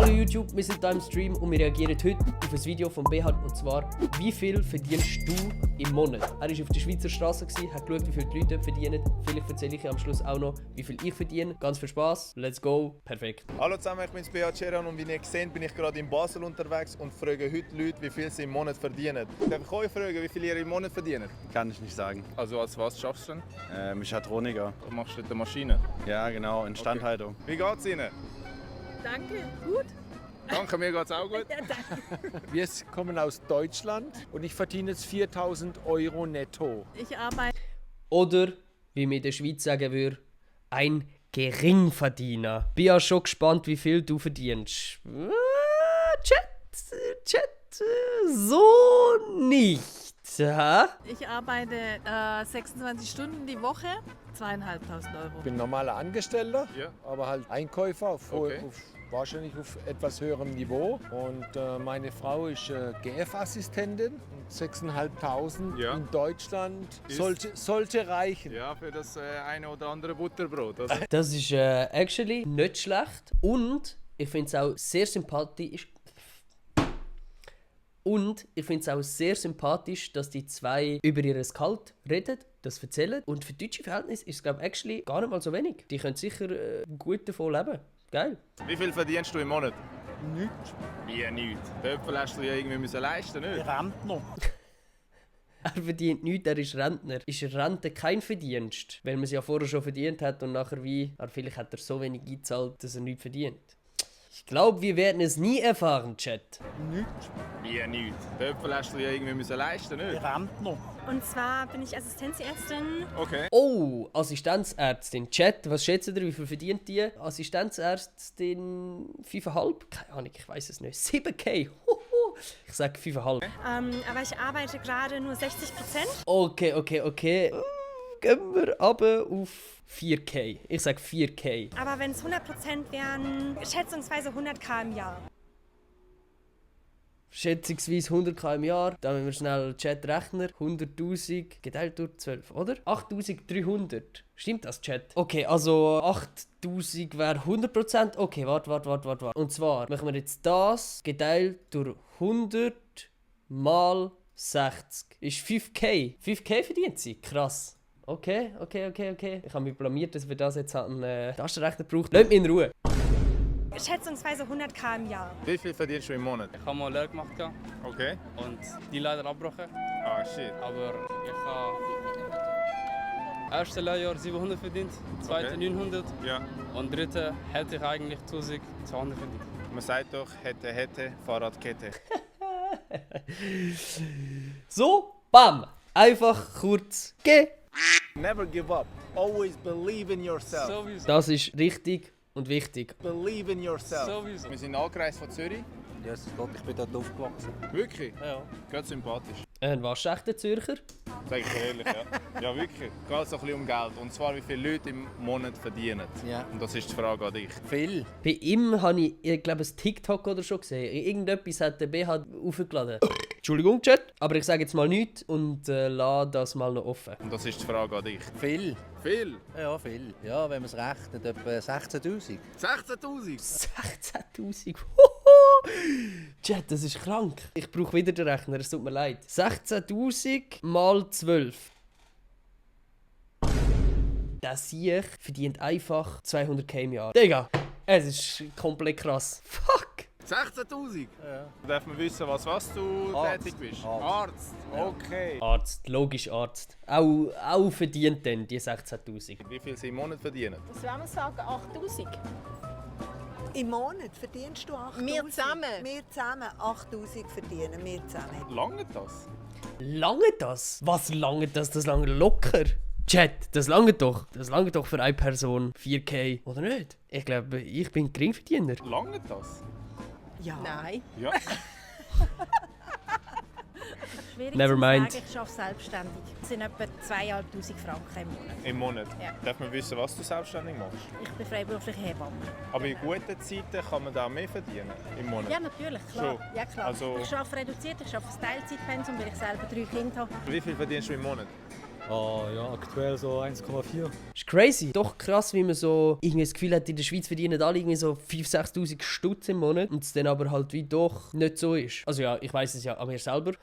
Hallo YouTube, wir sind hier im Stream und wir reagieren heute auf ein Video von Behat und zwar: Wie viel verdienst du im Monat? Er war auf der Schweizer Straße, hat geschaut, wie viel die Leute dort verdienen. Vielleicht erzähle ich am Schluss auch noch, wie viel ich verdiene. Ganz viel Spaß, let's go, perfekt. Hallo zusammen, ich bin Behat Ceran und wie ihr seht, bin ich gerade in Basel unterwegs und frage heute Leute, wie viel sie im Monat verdienen. Darf ich euch fragen, wie viel ihr im Monat verdient? Kann ich nicht sagen. Also als was schaffst du denn? Mechatroniker. Du machst mit der Maschine. Ja, genau, Instandhaltung. Wie geht's Ihnen? Danke, gut. Danke, mir geht's auch gut. Ja, danke. Wir kommen aus Deutschland und ich verdiene jetzt 4.000 € netto. Ich arbeite. Oder, wie wir in der Schweiz sagen würden, ein Geringverdiener. Bin ja schon gespannt, wie viel du verdienst. Chat, so nicht. Ha? Ich arbeite 26 Stunden die Woche, 2.500 €. Ich bin normaler Angestellter, Ja. aber halt Einkäufer Okay. wahrscheinlich auf etwas höherem Niveau. Und meine Frau ist GF-Assistentin. 6.500 Ja. in Deutschland Ist- sollte reichen. Ja, für das eine oder andere Butterbrot. Also. Das ist actually nicht schlecht. Und ich finde es auch sehr sympathisch. Und ich finde es auch sehr sympathisch, dass die zwei über ihr Gehalt reden, das erzählen. Und für deutsche Verhältnisse ist es, glaube ich, actually gar nicht mal so wenig. Die können sicher gut davon leben. Geil. Wie viel verdienst du im Monat? Nichts. Wie nichts. Den Äpfel hast du ja irgendwie müssen leisten, nicht? Rentner. Er verdient nichts, er ist Rentner. Ist Rente kein Verdienst? Weil man es ja vorher schon verdient hat und nachher wie... Aber vielleicht hat er so wenig eingezahlt, dass er nichts verdient. Ich glaube, wir werden es nie erfahren, Chat. Nichts. Wie nichts. Den Äpfel hast du ja irgendwie müssen leisten, nicht? Rentner. Und zwar bin ich Assistenzärztin. Okay. Oh, Assistenzärztin. Chat, was schätzt ihr, wie viel verdient die? Assistenzärztin 5,5? Keine Ahnung, ich weiß es nicht. 7K. Huhu. Ich sage 5,5. Aber ich arbeite gerade nur 60%. Okay. Gehen wir aber auf 4K. Ich sage 4K. Aber wenn es 100% wären, schätzungsweise 100.000 im Jahr. Schätzungsweise 100.000 im Jahr. Da müssen wir schnell Chat-Rechner. 100.000 geteilt durch 12, oder? 8.300. Stimmt das, Chat? Okay, also 8.000 wäre 100%. Okay, warte. Und zwar machen wir jetzt das geteilt durch 100 mal 60. Ist 5K. 5K verdient sie? Krass. Okay. Ich habe mich blamiert, dass wir das jetzt an Taschenrechner brauchen. Lasst mich in Ruhe. Schätzungsweise 100.000 im Jahr. Wie viel verdienst du im Monat? Ich habe mal Lehre gemacht Okay. und die leider abgebrochen. Ah, shit. Aber ich habe erste Lehrjahr 700 verdient, zweite Okay. 900 Ja. und dritte hätte ich eigentlich 1200 verdient. Man sagt doch, hätte, Fahrradkette. So, bam. Einfach kurz geh. Never give up. Always believe in yourself. Sowieso. Das ist richtig und wichtig. Believe in yourself. Sowieso. Wir sind angereist von Zürich. Ja, Gott, ich bin dort aufgewachsen. Wirklich? Ja. Ganz sympathisch. Ein waschechter Zürcher. Sag ich dir ehrlich, ja. Ja, wirklich. Es geht so ein bisschen um Geld. Und zwar, wie viele Leute im Monat verdienen. Ja. Und das ist die Frage an dich. Viel. Bei ihm habe ich glaube, ein TikTok oder schon gesehen. Irgendetwas hat der BH aufgeladen. Entschuldigung, Chat. Aber ich sage jetzt mal nichts und lasse das mal noch offen. Und das ist die Frage an dich. Viel. Viel? Ja, viel. Ja, wenn man es rechnet, etwa 16.000. 16'000? 16.000. Chat, das ist krank. Ich brauche wieder den Rechner, es tut mir leid. 16.000 mal 12. Der Sieg verdient einfach 200k im Jahr. Digga, es ist komplett krass. Fuck. 16'000? Ja. Darf man wissen, was du Arzt. tätig bist? Arzt. Okay. Arzt, logisch Arzt. Auch verdient dann die 16.000. Wie viel sie im Monat verdienen? Das werden wir sagen, 8.000. Im Monat verdienst du 8'000? Wir zusammen? Wir zusammen 8'000 verdienen, wir zusammen. Lange das? Lange das? Was lange das? Das lange locker. Chat, das lange doch. Das lange doch für eine Person 4K, oder nicht? Ich glaube, ich bin Geringverdiener. Lange das? Ja. Nein. Ja. Schwierig Never zu mind. sagen, ich arbeite selbstständig. Das sind etwa 2'500 Franken im Monat. Im Monat? Ja. Darf man wissen, was du selbstständig machst? Ich bin freiberufliche Hebamme. Aber in guten Zeiten kann man da mehr verdienen im Monat? Ja, natürlich, klar. Schon? Ja, klar. Also- Ich arbeite reduziert, ich arbeite ein Teilzeitpensum, weil ich selber 3 Kinder habe. Wie viel verdienst du im Monat? Ja, aktuell so 1,4. Ist crazy. Doch krass, wie man so irgendwie das Gefühl hat, in der Schweiz verdienen alle irgendwie so 5'000, 6'000 Stutz im Monat und es dann aber halt wie doch nicht so ist. Also ja, ich weiss es ja an mir selber.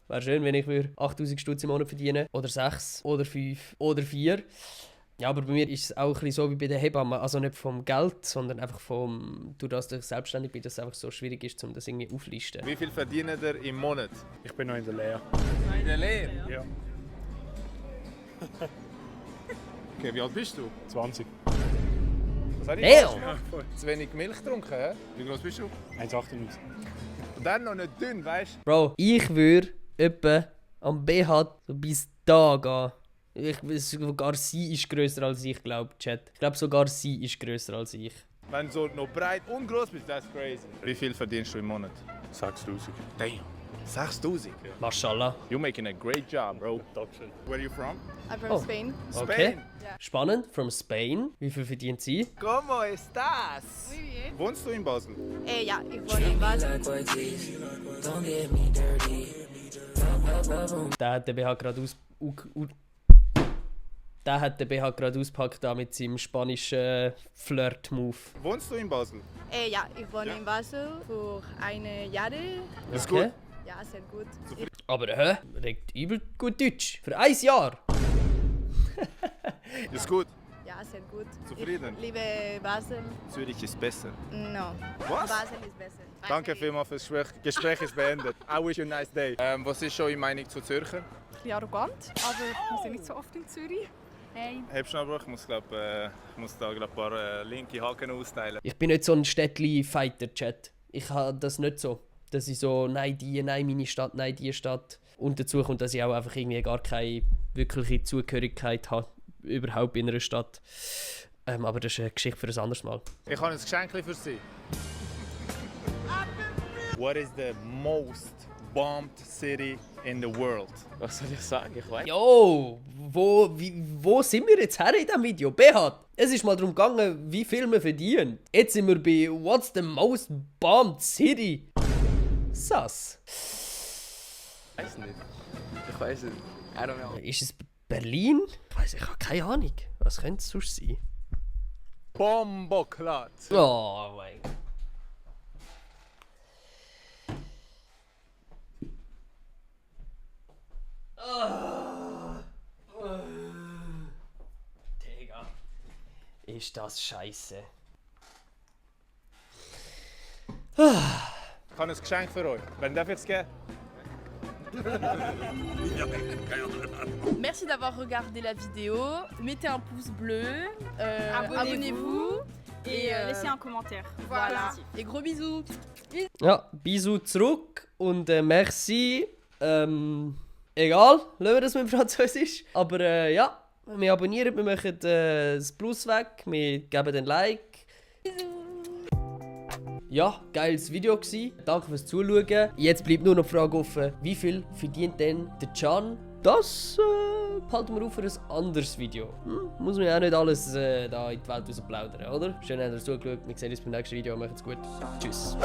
Wäre schön, wenn ich 8'000 Stutz im Monat verdiene. Oder 6, oder 5, oder 4. Ja, aber bei mir ist es auch ein bisschen so wie bei den Hebammen. Also nicht vom Geld, sondern einfach durch das ich selbstständig bin, dass es einfach so schwierig ist, um das irgendwie aufzulisten. Wie viel verdient ihr im Monat? Ich bin noch in der Lehre. In der Lehre? Ja. Okay, wie alt bist du? 20. Was habe ich Damn! falsch gemacht? Zu wenig Milch getrunken, hä? Wie groß bist du? 1,98. Und dann noch nicht dünn, weißt du? Bro, ich würde etwa am BH so bis da gehen. Sogar sie ist grösser als ich, glaube Chat. Ich glaube sogar sie ist grösser als ich. Wenn du so noch breit und groß bist, das ist crazy. Wie viel verdienst du im Monat? 6'000. Damn. 6'000? Mashallah. You're making a great job, bro. Dankeschön. Where are you from? I'm from Oh. Spain. Okay. Spain. Spannend. From Spain. Wie viel verdient sie? ¿Cómo estás? Muy bien. Wohnst du in Basel? Ja, ich wohne in Basel. Der hat den BH gerade ausgepackt da mit seinem spanischen Flirt-Move. Wohnst du in Basel? Ja, ich wohne in Basel für 1 Jahr. Ist Okay. gut. Ja, sehr gut. Aber redet übel gut Deutsch. Für 1 Jahr. Ist gut. Ja, sehr gut. Zufrieden? Ich liebe Basel. Zürich ist besser. No. Was? Basel ist besser. Danke vielmals fürs Gespräch. Gespräch ist beendet. I wish you a nice day. Was ist eure Meinung zu Zürcher? Ein bisschen arrogant, aber wir sind nicht so oft in Zürich. Hey. Hebst du noch, Bro? Ich muss da ein paar linke Haken austeilen. Ich bin nicht so ein Städtli-Fighter-Chat. Ich habe das nicht so. Dass ich so, nein die, nein meine Stadt, nein die Stadt. Und dazu kommt, dass ich auch einfach irgendwie gar keine wirkliche Zugehörigkeit habe. Überhaupt in einer Stadt. Aber das ist eine Geschichte für ein anderes Mal. Ich habe ein Geschenk für Sie. What is the most bombed city in the world? Was soll ich sagen? Ich weiß. Jo, wo sind wir jetzt her in diesem Video? Behat, es ist mal darum gegangen, wie viel man verdient. Jetzt sind wir bei What's the most bombed city? Sass. Ich weiß nicht. Ich weiß nicht. I don't know. Ist es Berlin? Ich habe keine Ahnung. Was könnte es sonst sein? Bomboklat. Oh mein Gott. Digga. Ist das scheiße. Ich habe ein Geschenk für euch. Wen darf ich es geben? Merci d'avoir regardé la vidéo. Mettez un pouce bleu, abonnez-vous et laissez un commentaire. Voilà. Et gros bisous. Ja, Bisou zurück und merci. Egal, lassen wir das mit Französisch. Aber ja, wir abonnieren, wir machen das Plus weg, wir geben den Like. Ja, geiles Video gsi. Danke fürs Zuschauen. Jetzt bleibt nur noch die Frage offen, wie viel verdient denn der Can? Das behalten wir auf für ein anderes Video. Muss man ja auch nicht alles da in die Welt rausplaudern, oder? Schön, dass ihr zugeschaut. Wir sehen uns beim nächsten Video. Macht's gut. Tschüss.